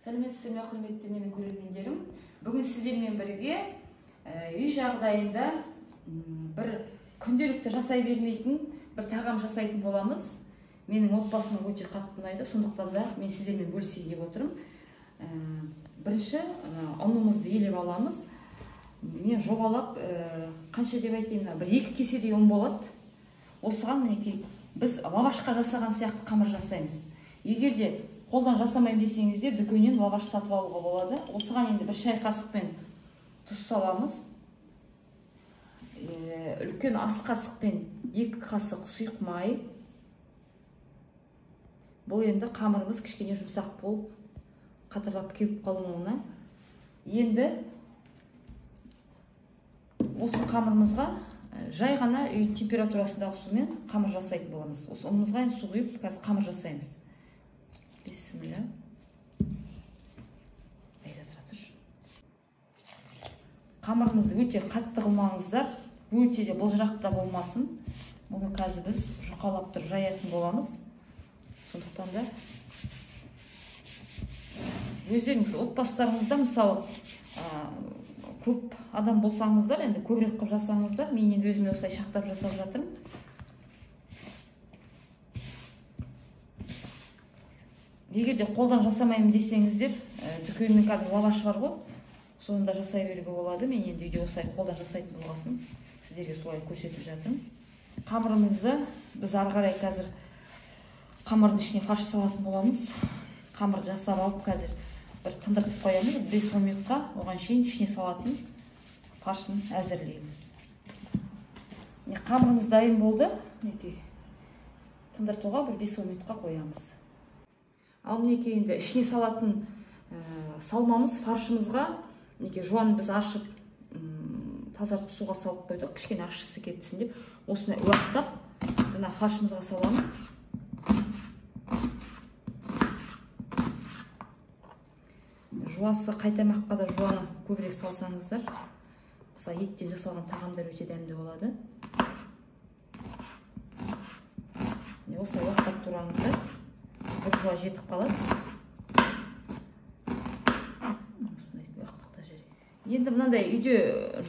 Сәлеметсіздер ме, құрметті менің көрермендерім. Бүгін сіздермен бірге үй жағдайында бір күнделікті жасай бермейтін бір тағам жасайтын боламыз. Менің отбасыма өте қатты ұнайды, сондықтан да мен сіздермен бөлісейін деп отырмын. Бірінші ұнымызды елеп аламыз. Мен жобалап, қанша деп айтайын, бір 2 кеседей ұн болады. Осыған мінекей біз лавашқа жасаған сияқты қамыр жасаймыз. Егер де қолдан жасамаймын десеңіздер, дүкеннен лаваш сатып алуға болады. Осыған енді бір шай қасықпен тұз саламыз. Үлкен ас қасықпен 2 қасық сұйық май. Бұл енді қамырымыз кішкене жұмсақ болып қатырлап кеуіп қалмауына. Енді осы қамырымызға жай ғана үй температурасындағы сумен қамыр жасайтын боламыз. Осы ұнымызға енді су құйып, қазір қамыр жасаймыз. Бисмилля. Айда тұра тұршы. Қамырымызды өте қатты қылмаңыздар, өте де былжырақ та болмасын. Бұны қазір біз жұқалап тұрып жаятын боламыз. Сондықтан да өздеріңіз отбасыларыңызда, мысалы, көп адам болсаңыздар, енді көбірек қылып жасаңыздар, мен енді өзіме осылай шақтап жасап жатырмын. Егер де қолдан жасамаймын десеңіздер, дүкеннің кәдімгі лавашы бар ғой, соны да жасай беруге болады. Мен енді үйде осылай қолдан жасайтын болғасын, сіздерге солай көрсетіп жатырмын. Қамырымызды біз ары қарай қазір қамырдың ішіне фарш салатын боламыз. Қамыр жасап алып қазір бір тындыртып қоямыз 5-10 минутқа, оған шейін ішіне салатын фаршын әзірлейміз. Қамырымыз дайын болды. Мінекей тындыртуға бір 5-10 минутқа қоямыз. Ал мінекей енді ішіне салатын салмамыз фаршымызға, мінекей жуанын біз аршып тазартып суға салып қойдық, кішкене ащысы кетсін деп. Осыны уақтап мына фаршымызға саламыз. Жуасы қайтамаққа да жуаны көбірек салсаңыздар, мысалы еттен жасалған тағамдар өте дәмді болады. Осылай уақтап тураңыздар, бір жуа жетіп қалады. Осындай уақтықта жарайды. Енді мынандай үйде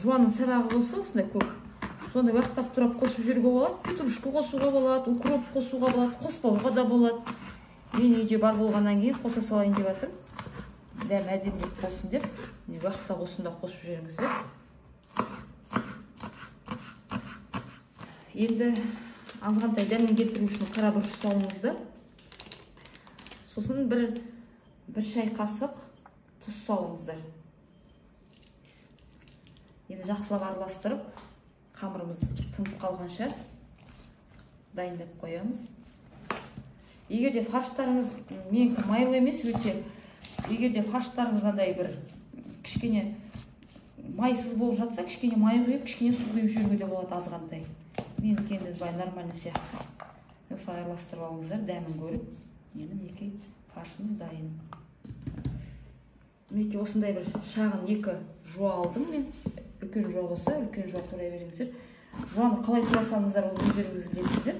жуаның сабағы болса, осындай көк, сондай уақтап турап қосып жіберуге болады. Петрушка қосуға болады, укроп қосуға болады, қоспауға да болады. Мен үйде бар болғаннан кейін қоса салайын деп жатырмын. Дәм әдемірек болсын деп, уақытта осында қосып жіберіңіздер. Енді азғантай дәмін келтіру үшін қара бұрыш салыңыздар. Сосын бір шай қасық тұз салыңыздар. Енді жақсылап араластырып, қамырымыз тынып қалғанша дайындап қоямыз. Егер де фарштарыңыз менікі майлы емес өте, егер де фарштарыңыз андай бір кішкене майсыз болып жатса, кішкене май құйып, кішкене су құйып жіберуге де болады азғантай. Менікі енді былай нормально сияқты. Осылай араластырып алыңыздар, дәмін көріп. Енді мінекей фаршымыз дайын. Мінекей осындай бір шағын 2 жуа алдым мен. Үлкен жуа болса, үлкен жуа турай беріңіздер. Жуаны қалай турасаңыздар, оны өздеріңіз білесіздер.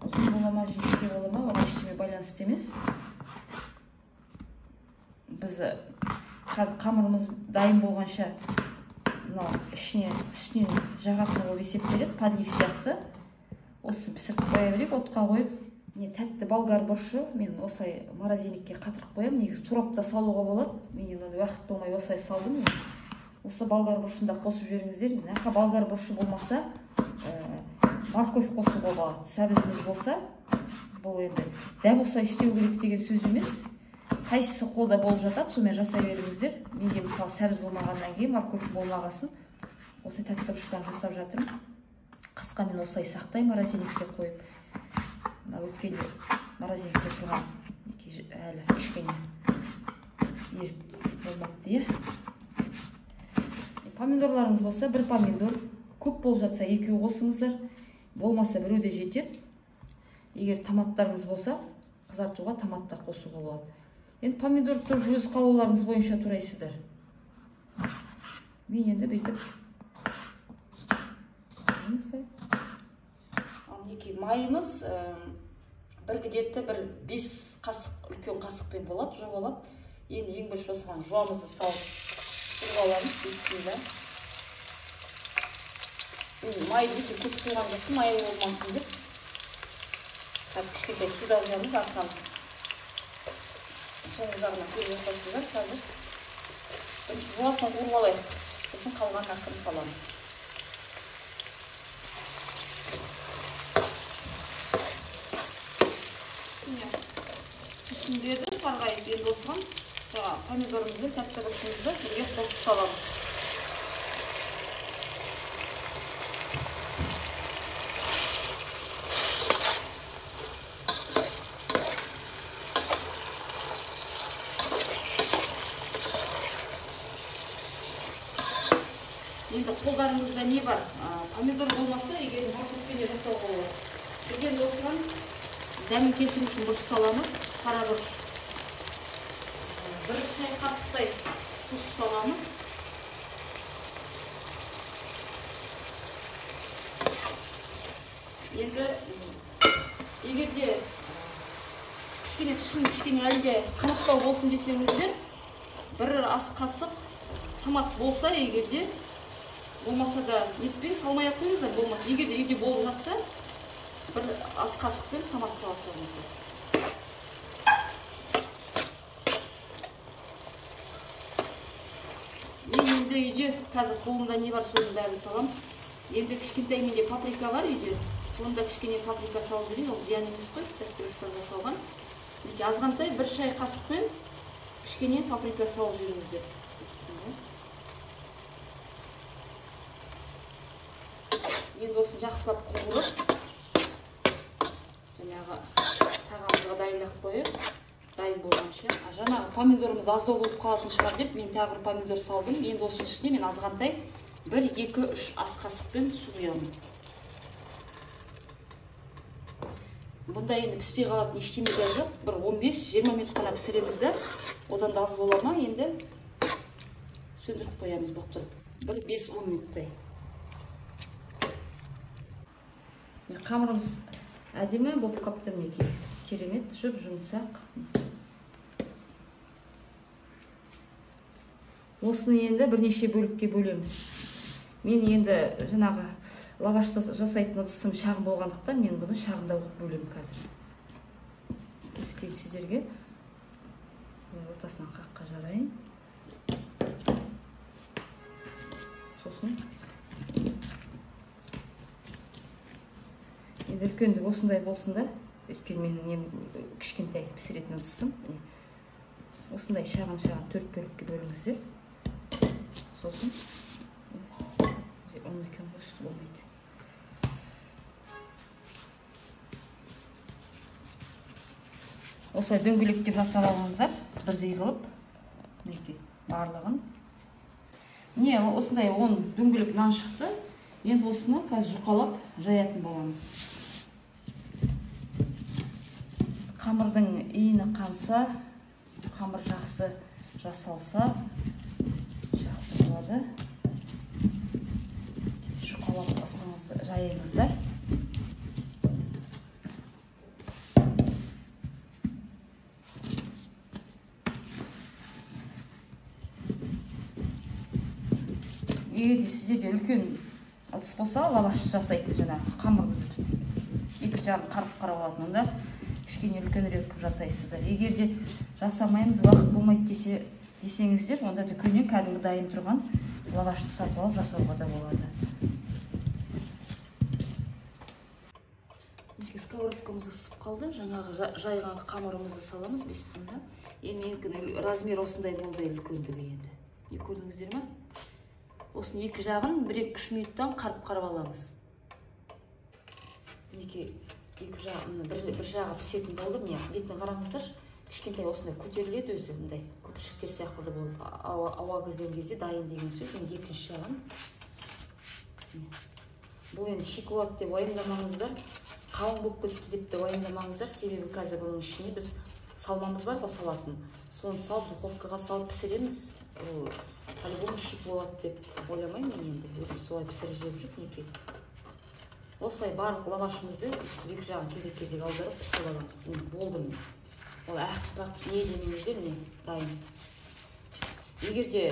Ұзын бола ма, жіңішке бола ма, оған ештеме байланысты емес. Біз қазір қамырымыз дайын болғанша мынау ішіне үстінен жағатын болып есептеледі, подлив сияқты. Осы пісіріп қоя берейік, отқа қойып. Міне тәтті болгар бұрышы мен осылай морозильникке қатырып қоямын. Негізі турап та салуға болады. Мен енді уақыт болмай осылай салдым. Осы болгар бұрышын да қосып жіберіңіздер. Нақа болгар бұрышы болмаса, морковь қосуға болады. Сәбізіміз болса, бұл енді дәл осылай істеу керек деген сөз емес. Қайсысы қолда болып жатады, сонымен жасай беріңіздер. Менде мысалы сәбіз болмағаннан кейін, морковь болмағасын, осылай тәтті бұрыштан жасап жатырмын. Қысқа мен осылай сақтаймын морозильникке қойып. Мына өткенде морозильникте тұрған әлі кішкене еріп болмапты, иә. Помидорларыңыз болса, бір помидор, көп болып жатса екеу қосыңыздар, болмаса біреу де жетеді. Егер томаттарыңыз болса, қызартуға томат та қосуға болады. Енді помидор тоже өз қалауларыңыз бойынша турайсыздар. Мен енді бүйтіп ал мінекей майымыз бір где-то бір 5 қасық үлкен қасықпен болады жобалап. Енді ең бірінші осыған жуамызды салып қуырып аламыз. Бисмилла. Майды өте көп құйған жоқпын, майлы болмасын деп. Қазір кішкентай су да құямыз, артынан соңғы жағынан көріп отырсыздар. Қазір бірінші жуасын қуырып алайық, сосын қалғанын ақырын саламыз. Түсін берді, сарғайып. Енді осыған помидорымыз бен тәтті бұрышымызды бірге қосып саламыз. Енді қолдарыңызда не бар? Помидор болмаса, егер морковпен де жасауға болады. Біз енді осыған дәмін келтіру үшін бұрыш саламыз, қара бұрыш. 1 шай қасықтай тұз саламыз. Енді егер де кішкене түсін, кішкене әлі де қанықтау болсын десеңіздер, 1 ас қасық томат болса, егер де болмаса да нетпей салмай ақ қойыңыздар, болмаса егер де үйде болып жатса, 1 ас қасықпен томат сала салыңыздар. Мен енді үйде қазір қолымда не бар соның бәрін салам. Енді кішкентай менде паприка бар үйде, соны да кішкене паприка салып жіберейін, ол зиян емес қой, тәтті бұрыштан жасалған. Мінекей азғантай 1 шай қасықпен кішкене паприка салып жіберіңіздер. Енді осыны жақсылап қуырып, жаңағы тағамызға дайындап қойып, дайын болғанша. Жаңағы помидорымыз аздау болып қалатын шығар деп мен тағы бір помидор салдым. Енді осының үстіне мен азғантай 1, 2, 3 ас қасықпен су құямын. Бұнда енді піспей қалатын ештеме де жоқ. Бір 15-20 минут қана пісіреміз де, одан да аз бола ма, енді сөндіріп қоямыз болып тұрып. Бір 5-10 минуттай. Қамырымыз әдемі болып қапты мінекей. Керемет, жұп-жұмсақ. Осыны енді бірнеше бөлікке бөлеміз. Мен енді жаңағы лаваш жасайтын ыдысым шағын болғандықтан мен бұны шағындау қылып бөлемін қазір. Көрсетейін сіздерге. Ортасынан қаққа жарайын. Сосын енді үлкендігі осындай болсын да, өйткені менің нем кішкентай пісіретін ыдысым. Міне осындай шағын-шағын 4 бөлікке бөліңіздер. Сосын оны үлкен қосып болмайды. Осылай дөңгелектеп жасап алыңыздар, бірдей қылып, мінекей барлығын. Міне осындай 10 дөңгелек нан шықты. Енді осыны қазір жұқалап жаятын боламыз. Қамырдың иіні қанса, қамыр жақсы жасалса, жақсы болады. Жұқалап ысыңызды жайыңыздар. Егер де сіздерде үлкен ыдыс болса, лаваш жасайтын жаңағы қамырымыз екі жағын қарып қарап алатын, онда кішкене үлкенірек қылып жасайсыздар. Егер де жасамаймыз, уақыт болмайды десеңіздер, онда дүкеннен кәдімгі дайын тұрған лавашты сатып алып жасауға да болады. Мінекей сковородкамыз ысып қалды. Жаңағы жайған қамырымызды саламыз бисмилла. Енді менікі размер осындай болды үлкендігі енді. Не көрдіңіздер ме? Осының екі жағын 1-2-3 минуттан қарып-қарап аламыз. Мінекей екі жағы, бір жағы пісетін болды. Міне бетін қараңыздаршы, кішкентай осындай көтеріледі өзі, мындай көпіршіктер сияқты болып ауа кірген кезде дайын деген сөз. Енді екінші жағын. Бұл енді шоколад деп уайымдамаңыздар, қалың болып кетті деп те уайымдамаңыздар, себебі қазір бұның ішіне біз салмамыз бар ғой салатын. Соны салып духовкаға салып пісіреміз. Ол по-любому шик болады деп ойламаймын мен енді. Өзім солай пісіріп жеп жүрмін мінекей. Осылай барлық лавашымызды екі жағын кезек-кезек аударып пісіріп аламыз. Міне болды міне. Ол ақпақ не демеңіздер, міне дайын. Егер де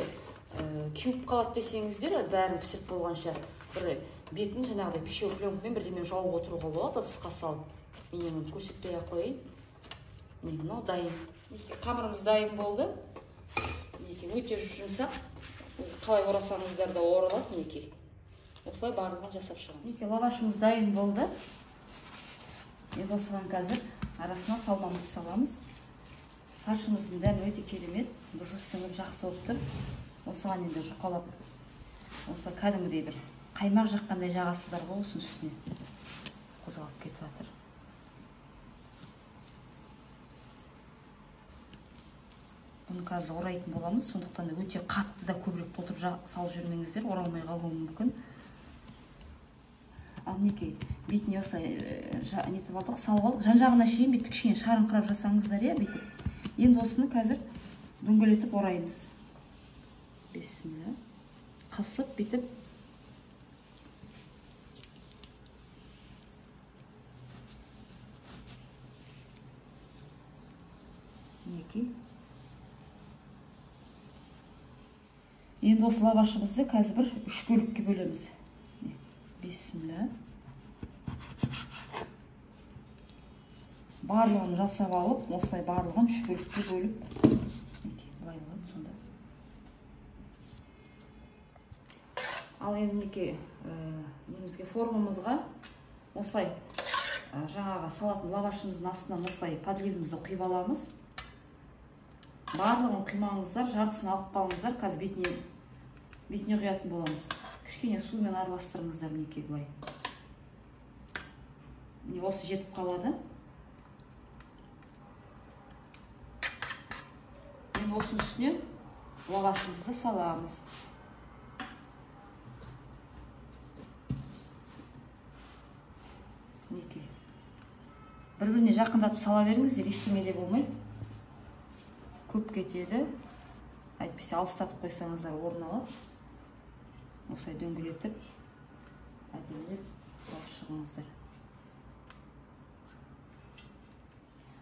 кеуіп қалады десеңіздер, бәрін пісіріп болғанша бір бетін жаңағыдай пищевой пленкамен бірдеме жауып отыруға болады, ыдысқа салып. Мен оны көрсетпей ақ қояйын. Міне мынау дайын. Қамырымыз дайын болды. Мінекей өте жұмсақ. Қалай орасаңыздар да оралады мінекей. Осылай барлығын жасап шығамыз. Мінекей лавашымыз дайын болды. Енді осыған қазір арасына салмамызды саламыз. Фаршымыздың дәмі өте керемет, тұзы сіңіп жақсы болып тұр. Осыған енді жұқалап, осы кәдімгідей бір қаймақ жаққандай жағасыздар ғой, осының үстіне қозғалып кетіп жатыр. Бұны қазір орайтын боламыз, сондықтан да өте қатты да көбірек толтырып салып жүрмеңіздер, оралмай қалуы мүмкін. Ал мінекей бетіне осылай нетіп алдық, салып алдық. Жан-жағына шейін бүйтіп кішкене шарыңқырап жасаңыздар, иә, бүйтіп. Енді осыны қазір дөңгелетіп ораймыз. Бісміллә. Қысып бүйтіп. Мінекей. Енді осы лавашымызды қазір бір 3 бөлікке бөлеміз. Бісміллә. Барлығын жасап алып, осылай барлығын 3 бөлікке бөліп, былай болады сонда. Ал енді мінекей немізге, формамызға осылай жаңағы салатын лавашымыздың астынан осылай подливімізді құйып аламыз. Барлығын құймаңыздар, жартысын алып қалыңыздар, қазір бетіне құятын боламыз. Кішкене сумен араластырыңыздар мінекей былай. Міне осы жетіп қалады. Енді осының үстіне лавашымызды саламыз. Мінекей. Бір-біріне жақындатып сала беріңіздер, ештеңе де болмайды. Көп кетеді. Әйтпесе алыстатып қойсаңыздар орын алады. Осылай дөңгелетіп, әдемілеп салып шығыңыздар.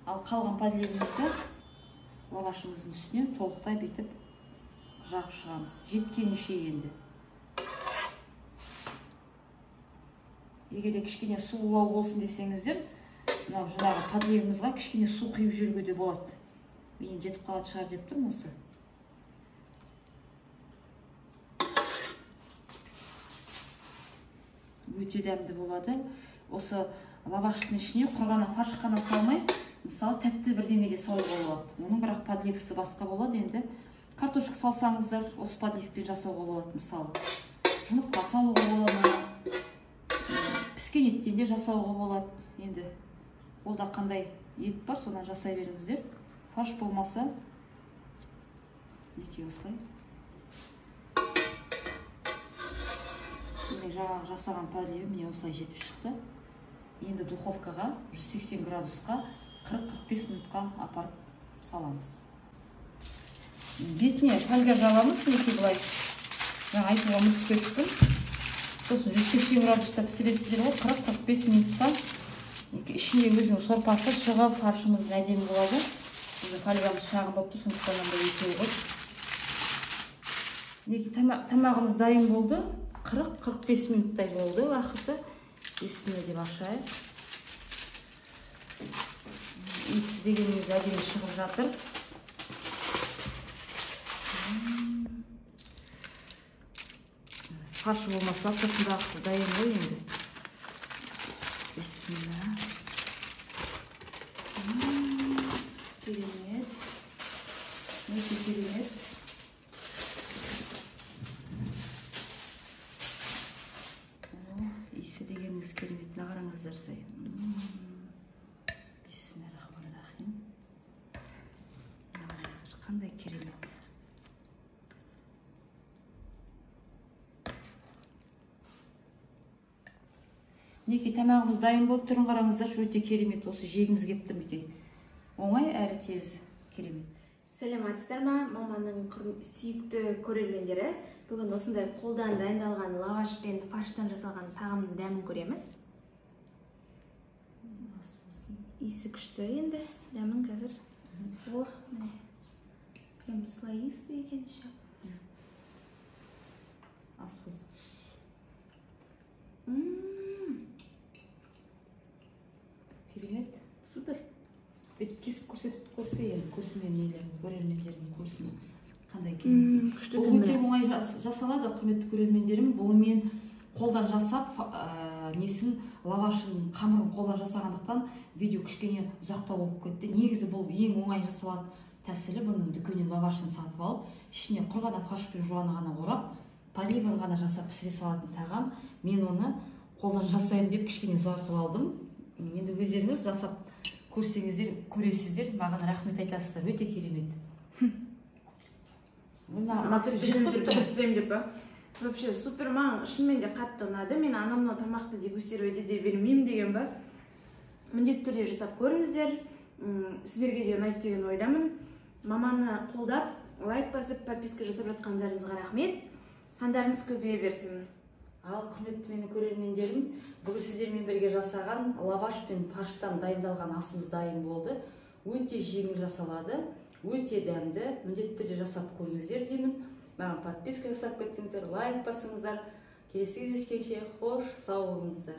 Ал қалған подливімізді лавашымыздың үстіне толықтай бүйтіп жағып шығамыз. Жеткенше енді. Егер де кішкене сулау болсын десеңіздер, мынау жаңағы подливімізға кішкене су құйып жіберуге де болады. Мен жетіп қалатын шығар деп тұрмын осы. Өте дәмді болады. Осы лаваштың ішіне құр ғана фарш қана салмай, мысалы тәтті бірдеңе де салуға болады. Оның бірақ подливісі басқа болады енді. Картошка салсаңыздар, осы подливпен жасауға болады мысалы. Жұмыртқа салуға болады. Піскен еттен де жасауға болады. Енді қолда қандай ет бар, содан жасай беріңіздер. Фарш болмаса, мінекей осылай. Міне жаңағы жасаған подливім міне осылай жетіп шықты. Енді духовкаға 180 градусқа 40-45 минутқа апарып саламыз. Бетіне фольга жабамыз, мінекей былай. Жаңа айтуға ұмытып кеттім. Сосын 180 градуста пісіресіздер ғой, 40-45 минутта. Ішінде өзінің сорпасы шығып, фаршымыз әдемі болады. Біздің фольгамыз шағын болып тұр, сондықтан мынандай екеуі ғой. Мінекей тамағымыз дайын болды. 40-45 минуттай болды уақыты. Иісіне деп ашайық. Иісі дегеніміз әдемі шығып жатыр. Фаршы болмаса сыртындағысы дайын ғой енді. Бисмилла. Керемет. Өте керемет. Иісі дегеніңіз керемет. Мына қараңыздар сай. Бисмиллахиррахманиррахим. Мына қараңыздар, қандай керемет. Мінекей тамағымыз дайын болып түрін қараңыздаршы, өте керемет. Осы жегіміз келіп тұр мінекей. Оңай әрі тез, керемет. Сәлеметсіздер ме, маманың сүйікті көрермендері. Бүгін осындай қолдан дайындалған лаваш пен фарштан жасалған тағамның дәмін көреміз. Иісі күшті енді, дәмін қазір О, міне, прям слоистый екен іші. Ас болсын. Керемет. Супер. Бүйтіп кесіп көрсетіп көрсе енді, көрсін, менің нелерім, көрермендерім көрсін, қандай керемет. Күшті. Бұл өте оңай жасалады, құрметті көрермендерім. Бұл мен қолдан жасап, несін, лавашын, қамырын қолдан жасағандықтан, видео кішкене ұзақтау болып кетті. Негізі бұл ең оңай жасалатын тәсілі. Бұның дүкеннен лавашын сатып алып, ішіне құр ғана фарш пен жуаны ғана орап, поливын ғана жасап пісіре салатын тағам. Мен оны қолдан жасаймын деп кішкене ұзартып алдым. Енді өздеріңіз жасап көрсеңіздер, көресіздер, маған рахмет айтасыздар. Өте керемет. Мына кісі жеп қойыпты ғой. Бітіріп деп па? Вообще супер, маған шынымен де қатты ұнады. Мен анау мынау тамақты дегустировать ете бермеймін деген ба. Міндетті түрде жасап көріңіздер. Сіздерге де ұнайды деген ойдамын. Маманы қолдап, лайк басып, подписка жасап жатқандарыңызға рахмет. Сандарыңыз көбейе берсін. Ал, құрметті менің көрермендерім, бүгін сіздермен бірге жасаған лаваш пен фарштан дайындалған асымыз дайын болды. Өте жеңіл жасалады, өте дәмді. Міндетті түрде жасап көріңіздер деймін. Маған подписка жасап кетсеңіздер, лайк басыңыздар. Келесі кездескенше қош сау болыңыздар.